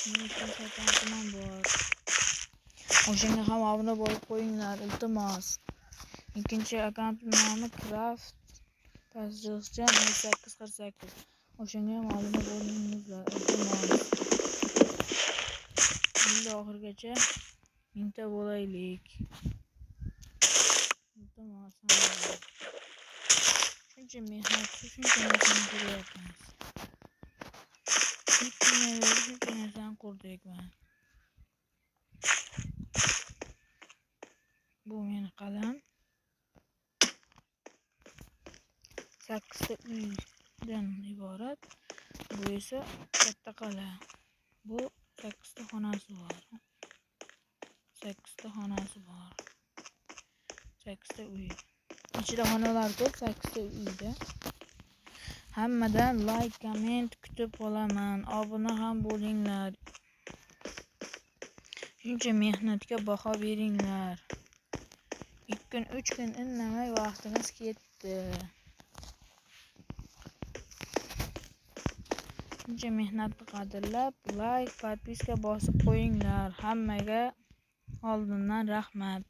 Mening ikkinchi akkauntim ham bor. O'shanga ham obuna bo'lib qo'yinglar, iltimos. Ikkinchi akkauntim nomi Craft tasdiqcha 848. O'shanga ham obuna bo'linglar, iltimos. Video oxirigacha 1000 ta bo'laylik. Iltimos, hammaga. Shuncha mehnat, shuncha narsani ko'ryapmiz. Shuncha narsani qurdik mana. Bu meni qalam. 8 ta uydan iborat. Bu esa katta qal'a. Bu 8 ta xonasi bor. 8 ta xonasi bor. 8 ta uy. Ichida xonalar ko'p, 8 ta uyda. Hammadan like, komment kutib qolaman. Obuna ham bo'linglar. Shuncha mehnatga baho beringlar. 2 kun, 3 kun indamay vaqtimiz ketdi. Shuncha mehnatni qadrlab, like, podpiska bosib qo'yinglar. Hammaga oldindan rahmat.